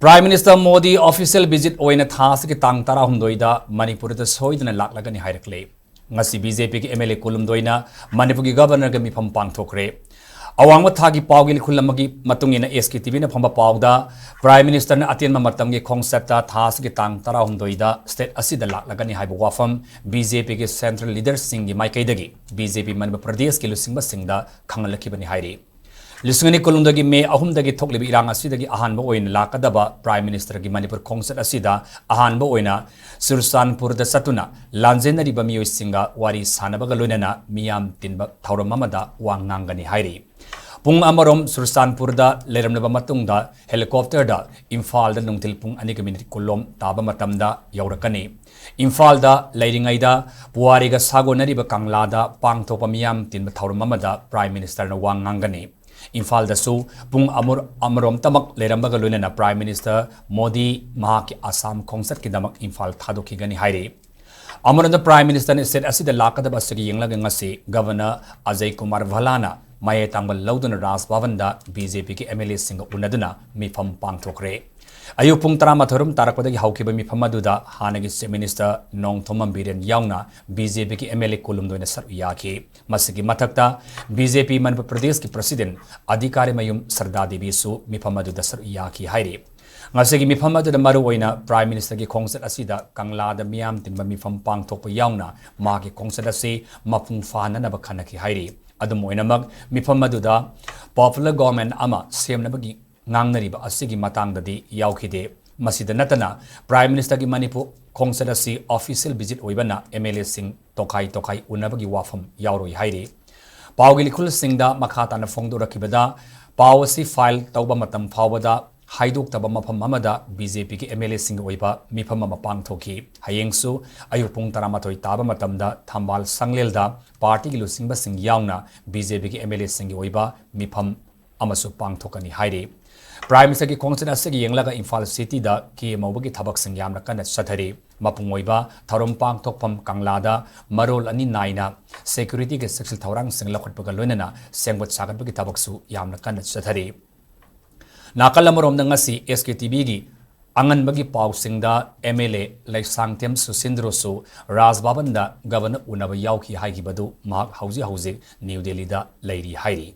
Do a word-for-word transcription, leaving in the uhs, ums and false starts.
Prime Minister Modi official visit ꯑꯣꯏꯅ ꯊꯥ ꯑꯁꯤꯒꯤ ꯇꯥꯡ ꯇꯔꯥꯍꯨꯝꯗꯣꯏꯗ ꯃꯅꯤꯄꯨꯔꯗ ꯁꯣꯏꯗꯅ ꯂꯥꯛꯂꯒꯅꯤ ꯍꯥꯏꯔꯛꯂꯦ꯫ ꯉꯁꯤ BJPꯒꯤ MLA ꯀꯨꯟꯍꯨꯝꯗꯣꯏꯅ ꯃꯅꯤꯄꯨꯔꯒꯤ Governorꯒ ꯃꯤꯐꯝ ꯄꯥꯡꯊꯣꯛꯈ꯭ꯔꯦ꯫ ꯑꯋꯥꯡꯕ ꯊꯥꯛꯀꯤ ꯄꯥꯎꯒꯤ ꯂꯤꯈꯨꯜ ꯑꯃꯒꯤ ꯃꯇꯨꯡ ꯏꯟꯅ SKTVꯅ ꯐꯪꯕ ꯄꯥꯎꯗ, Prime Ministerꯅ ꯑꯇꯦꯟꯕ ꯃꯇꯝꯒꯤ ꯈꯣꯡꯆꯠꯇ ꯊꯥ ꯑꯁꯤꯒꯤ ꯇꯥꯡ ꯇꯔꯥꯍꯨꯝꯗꯣꯏꯗ state ꯑꯁꯤꯗ ꯂꯥꯛꯂꯒꯅꯤ ꯍꯥꯏꯕ ꯋꯥꯐꯝ BJPꯒꯤ central leaderꯁꯤꯡꯒꯤ ꯃꯥꯏꯀꯩꯗꯒꯤ BJP ꯃꯅꯤꯄꯨꯔ ꯄ꯭ꯔꯗꯦꯁꯀꯤ ꯂꯨꯆꯤꯡꯕꯁꯤꯡꯗ ꯈꯪꯍꯜꯂꯛꯈꯤꯕꯅꯤ ꯍꯥꯏꯔꯤ꯫ ꯂꯤꯁꯤꯡ ꯑꯅꯤ ꯀꯨꯟꯍꯨꯝꯗꯣꯏꯒꯤ ꯃꯦ ꯑꯍꯨꯝꯗꯒꯤ ꯊꯣꯛꯂꯤꯕ ꯏꯔꯥꯡ ꯑꯁꯤꯗꯒꯤ ꯑꯍꯥꯟꯕ ꯑꯣꯏꯅ ꯂꯥꯛꯀꯗꯕ Prime Ministerꯒꯤ ꯃꯅꯤꯄꯨꯔ ꯈꯣꯡꯆꯠ ꯑꯁꯤꯗ ꯑꯍꯥꯟꯕ ꯑꯣꯏꯅ ꯆꯨꯔꯆꯥꯟꯄꯨꯔꯗ ꯆꯠꯇꯨꯅ ꯂꯥꯟꯖꯦꯟꯅꯔꯤꯕ ꯃꯤꯑꯣꯏꯁꯤꯡꯒ ꯋꯥꯔꯤ ꯁꯥꯟꯅꯕꯒ ꯂꯣꯏꯅꯅ ꯃꯤꯌꯥꯝ ꯇꯤꯟꯕ ꯊꯧꯔꯝ ꯑꯃꯗ ꯋꯥ ꯉꯥꯡꯒꯅꯤ ꯍꯥꯏꯔꯤ꯫ ꯄꯨꯡ ꯑꯃꯔꯣꯝ ꯆꯨꯔꯆꯥꯟꯄꯨꯔꯗ ꯂꯩꯔꯝꯂꯕ ꯃꯇꯨꯡꯗ helicopterꯗ ꯏꯝꯐꯥꯜꯗ ꯅꯨꯡꯊꯤꯜ ꯄꯨꯡ ꯑꯅꯤꯒ minute ꯀꯨꯟꯂꯣꯝ ꯇꯥꯕ ꯃꯇꯝꯗ ꯌꯧꯔꯛꯀꯅꯤ꯫ ꯏꯝꯐꯥꯜꯗ ꯂꯩꯔꯤꯉꯩꯗ ꯄꯨꯋꯥꯔꯤꯒ ꯁꯥꯒꯣꯟꯅꯔꯤꯕ ꯀꯪꯂꯥꯗ ꯄꯥꯡꯊꯣꯛꯄ ꯃꯤꯌꯥꯝ ꯇꯤꯟꯕ ꯊꯧꯔꯝ ꯑꯃꯗ Prime Ministerꯅ ꯋꯥ ꯉꯥꯡꯒꯅꯤ꯫ ꯏꯝꯐꯥꯜꯗꯁꯨ ꯄꯨꯡ ꯑꯃꯨꯔ-, ꯑꯃꯔꯣꯝꯇꯃꯛ ꯂꯩꯔꯝꯕꯒ ꯂꯣꯏꯅꯅ Prime Minister ꯃꯣꯗꯤ ꯃꯍꯥꯛꯀꯤ ꯑꯁꯥꯝ ꯈꯣꯡꯆꯠꯀꯤꯗꯃꯛ ꯏꯝꯐꯥꯜ ꯊꯥꯗꯣꯛꯈꯤꯒꯅꯤ ꯍꯥꯏꯔꯤ꯫ ꯑꯃꯔꯣꯝꯗ Prime Ministerꯅ state ꯑꯁꯤꯗ ꯂꯥꯛꯀꯗꯕ ꯑꯁꯤꯒꯤ ꯌꯦꯡꯂꯒ ꯉꯁꯤ Governor ꯑꯖꯌ ꯀꯨꯃꯥꯔ ꯚꯜꯂꯥꯅ ꯃꯌꯥꯏ ꯇꯥꯡꯕ ꯂꯧꯗꯨꯅ ꯔꯥꯖ ꯚꯕꯟꯗ BJPꯒꯤ MLAꯁꯤꯡꯒ ꯎꯅꯗꯨꯅ ꯃꯤꯐꯝ ꯄꯥꯡꯊꯣꯛꯈ꯭ꯔꯦ꯫ ꯑꯌꯨꯛ ꯄꯨꯡ ꯇꯔꯥꯃꯥꯊꯣꯏ ꯔꯣꯝ ꯇꯥꯔꯛꯄꯗꯒꯤ ꯍꯧꯈꯤꯕ ꯃꯤꯐꯝ ꯑꯗꯨꯗ ꯍꯥꯟꯅꯒꯤ Chief Minister ꯅꯣꯡꯊꯣꯝꯕꯝ ꯕꯤꯔꯦꯟ ꯌꯥꯎꯅ BJPꯒꯤ MLA ꯀꯨꯟꯍꯨꯝꯗꯣꯏꯅ ꯁꯔꯨꯛ ꯌꯥꯈꯤ꯫ ꯃꯁꯤꯒꯤ ꯃꯊꯛꯇ BJP ꯃꯅꯤꯄꯨꯔ ꯄ꯭ꯔꯗꯦꯁꯀꯤ President ꯑꯙꯤꯀꯥꯔꯤ ꯃꯌꯨꯝ ꯁꯔꯗꯥ ꯗꯦꯕꯤꯁꯨ ꯃꯤꯐꯝ ꯑꯗꯨꯗ ꯁꯔꯨꯛ ꯌꯥꯈꯤ ꯍꯥꯏꯔꯤ꯫ ꯉꯁꯤꯒꯤ ꯃꯤꯐꯝ ꯑꯗꯨꯗ ꯃꯔꯨꯑꯣꯏꯅ Prime Ministerꯒꯤ ꯈꯣꯡꯆꯠ ꯑꯁꯤꯗ ꯀꯪꯂꯥꯗ ꯃꯤꯌꯥꯝ ꯇꯤꯟꯕ ꯃꯤꯐꯝ ꯄꯥꯡꯊꯣꯛꯄ ꯌꯥꯎꯅ ꯃꯍꯥꯛꯀꯤ ꯈꯣꯡꯆꯠ ꯑꯁꯤ ꯃꯄꯨꯡ ꯐꯥꯍꯟꯅꯅꯕ ꯈꯟꯅꯈꯤ ꯍꯥꯏꯔꯤ꯫ ꯑꯗꯨꯝ ꯑꯣꯏꯅꯃꯛ, ꯃꯤꯐꯝ ꯑꯗꯨꯗ popular government ꯑꯃ ꯁꯦꯝꯅꯕꯒꯤ ꯉꯥꯡꯅꯔꯤꯕ ꯑꯁꯤꯒꯤ ꯃꯇꯥꯡꯗꯗꯤ ꯌꯥꯎꯈꯤꯗꯦ꯫ ꯃꯁꯤꯗ ꯅꯠꯇꯅ, Prime Ministerꯒꯤ ꯃꯅꯤꯄꯨꯔ ꯈꯣꯡꯆꯠ ꯑꯁꯤ official visit ꯑꯣꯏꯕꯅ MLAꯁꯤꯡ ꯇꯣꯈꯥꯏ ꯇꯣꯈꯥꯏ ꯎꯅꯕꯒꯤ ꯋꯥꯐꯝ ꯌꯥꯎꯔꯣꯏ ꯍꯥꯏꯔꯤ꯫ ꯄꯥꯎꯒꯤ ꯂꯤꯈꯨꯜꯁꯤꯡꯗ ꯃꯈꯥ ꯇꯥꯅ ꯐꯣꯡꯗꯣꯔꯛꯈꯤꯕꯗ, ꯄꯥꯎ ꯑꯁꯤ file ꯇꯧꯕ ꯃꯇꯝ ꯐꯥꯎꯕꯗ ꯍꯥꯏꯗꯣꯛꯇꯕ ꯃꯐꯝ ꯑꯃꯗ BJPꯒꯤ MLAꯁꯤꯡꯒꯤ ꯑꯣꯏꯕ ꯃꯤꯐꯝ ꯑꯃ ꯄꯥꯡꯊꯣꯛꯈꯤ꯫ ꯍꯌꯦꯡꯁꯨ ꯑꯌꯨꯛ ꯄꯨꯡ ꯇꯔꯥꯃꯥꯊꯣꯏ ꯇꯥꯕ ꯃꯇꯝꯗ ꯊꯝꯕꯥꯜ ꯁꯪꯂꯦꯜꯗ partyꯒꯤ ꯂꯨꯆꯤꯡꯕꯁꯤꯡ ꯌꯥꯎꯅ BJPꯒꯤ MLAꯁꯤꯡꯒꯤ ꯑꯣꯏꯕ ꯃꯤꯐꯝ ꯑꯃꯁꯨ ꯄꯥꯡꯊꯣꯛꯀꯅꯤ ꯍꯥꯏꯔꯤ꯫ Prime Ministerꯒꯤ ꯈꯣꯡꯆꯠ ꯑꯁꯤꯒꯤ ꯌꯦꯡꯂꯒ ꯏꯝꯐꯥꯜ cityꯗ ꯀꯦꯝ ꯍꯧꯕꯒꯤ ꯊꯕꯛꯁꯤꯡ ꯌꯥꯝꯅ ꯀꯟꯅ ꯆꯠꯊꯔꯤ꯫ ꯃꯄꯨꯡ ꯑꯣꯏꯕ ꯊꯧꯔꯝ ꯄꯥꯡꯊꯣꯛꯐꯝ ꯀꯪꯂꯥꯗ ꯃꯔꯣꯜ ꯑꯅꯤ ꯅꯥꯏꯅ securityꯒꯤ ꯆꯦꯛꯁꯤꯜ ꯊꯧꯔꯥꯡꯁꯤꯡ ꯂꯧꯈꯠꯄꯒ ꯂꯣꯏꯅꯅ ꯁꯦꯝꯒꯠ ꯁꯥꯒꯠꯄꯒꯤ ꯊꯕꯛꯁꯨ ꯌꯥꯝꯅ ꯀꯟꯅ ꯆꯠꯊꯔꯤ꯫ ꯅꯥꯀꯜ ꯑꯃꯔꯣꯝꯗ ꯉꯁꯤ ꯑꯦꯁ ꯀꯦ ꯇꯤ ꯚꯤꯒꯤ ꯑꯉꯟꯕꯒꯤ ꯄꯥꯎꯁꯤꯡꯗ ꯑꯦꯝ ꯑꯦꯜ ꯑꯦ ꯂꯩꯁꯥꯡꯊꯦꯝ ꯁꯨꯁꯤꯟꯗ꯭ꯔꯁꯨ ꯔꯥꯖ ꯚꯕꯟꯗ ꯒꯕꯔꯅꯔ ꯎꯅꯕ ꯌꯥꯎꯈꯤ ꯍꯥꯏꯈꯤꯕꯗꯨ ꯃꯍꯥꯛ ꯍꯧꯖꯤꯛ ꯍꯧꯖꯤꯛ ꯅ꯭ꯌꯨ ꯗꯦꯜꯂꯤꯗ ꯂꯩꯔꯤ ꯍꯥꯏꯔꯤ꯫